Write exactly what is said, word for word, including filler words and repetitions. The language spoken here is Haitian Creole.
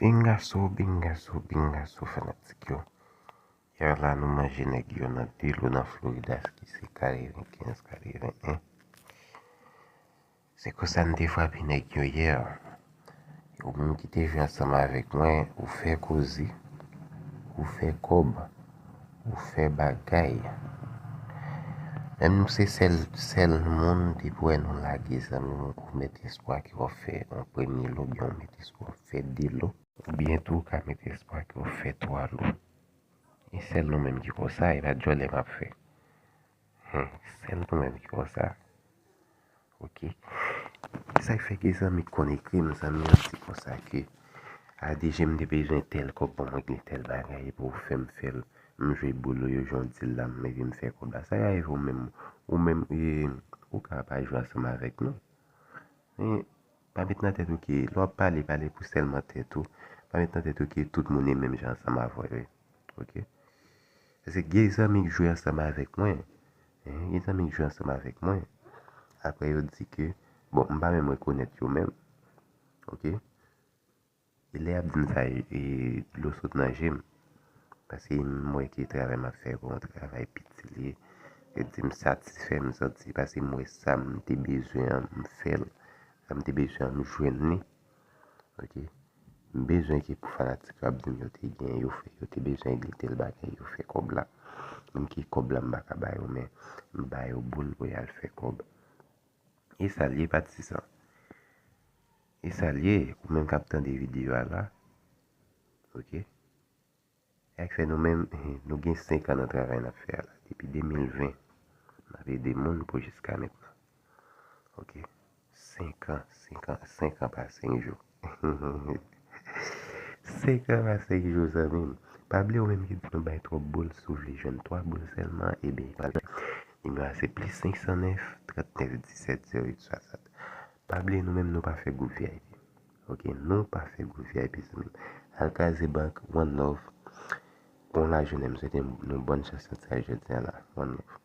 Bingaso, bingaso, bingaso, fanatik yo. Yè la, nou manje nèg yo nan de lo nan Florida, ki se katrevenkenz, katreven en. Se konsa n te frape nèg yo yè. Ou menm ki te jwe ansanm avèk mwen, ou fè koze, ou fè kòb, ou fè bagay. Menm nou se sèl, sèl moun, depi w wè nou lage, zanmi m, ou met espwa ke w ap fè yon premye lo, oubyen ou met espwa w ap fè de lo, oubyen tou ou ka met espwa ke w ap fè twa lo. E sèl nou menm ki konsa, e pa djòlè m ap fè. Hen, sèl nou menm ki konsa. Ok. Sa k fè ke zanmi k konn ekri m, zanmi an di konsa ke, "A D G, m te bezwen tèl kòb, ban mwen gen tèl bagay, epi w fè m fè l. M jwe boul ou, yo jan w di l la, m, epi m fè kòb la." Sa ka rive ou menm, ou menm, e, ou ka pa jwe ansanm avèk nou. Men, pa met nan tèt ou ke lè w ap pale, pale pou sèlman tèt ou. Pa met nan tèt ou ke tout moun e menm jan ansanm avè w, wi. Ok? Paske gen zanmi k jwe ansanm avèk mwen. Hein, gen zanmi k jwe ansanm avèk mwen. Apre yo di ke, bon, m pa menm rekonèt yo menm. Ok? E lè y ap di m sa, e, dlo sot nan je m. Paske m wè ke travay m ap fè a, yon travay piti l ye. Yo di m satisfè, m santi, paske m wè sa m te bezwen an, m fè l. Sa m te bezwen an, m jwenn li. Ok? M bezwen ke pou fanatik yo ap di m yo te gen, yo fè, yo te bezwen regle tèl bagay, yo fè kòb la. Menm ke kòb la m pa ka ba yo, men m ba yo boul pou y al fè kòb. E sa l ye, patizan. E sa l ye, ou menm k ap tande videyo a la. Ok? Sa k fè nou menm, nou gen senk an nan travay n ap fè a la. Depi de mil ven, n ap ede moun pou jiska mentnan. Ok? Senk an, senk an, senk an pa senk jou. Senk an pa senk jou, zanmi m. Pa bliye ou menm ki di nou bay twòp boul, si w vle jwenn twa boul sèlman, ebyen, pa nimewo a se plis senk san nèf, trant nèf disèt, zewo uit swasant. Pa bliye nou menm nou pa fè gwoup V I P. Ok, nou pa fè gwoup V I P, zanmi m. Al kraze bank, one love. Bon lajounen, m swete nou bòn chans nan tiraj jodi a la. One love.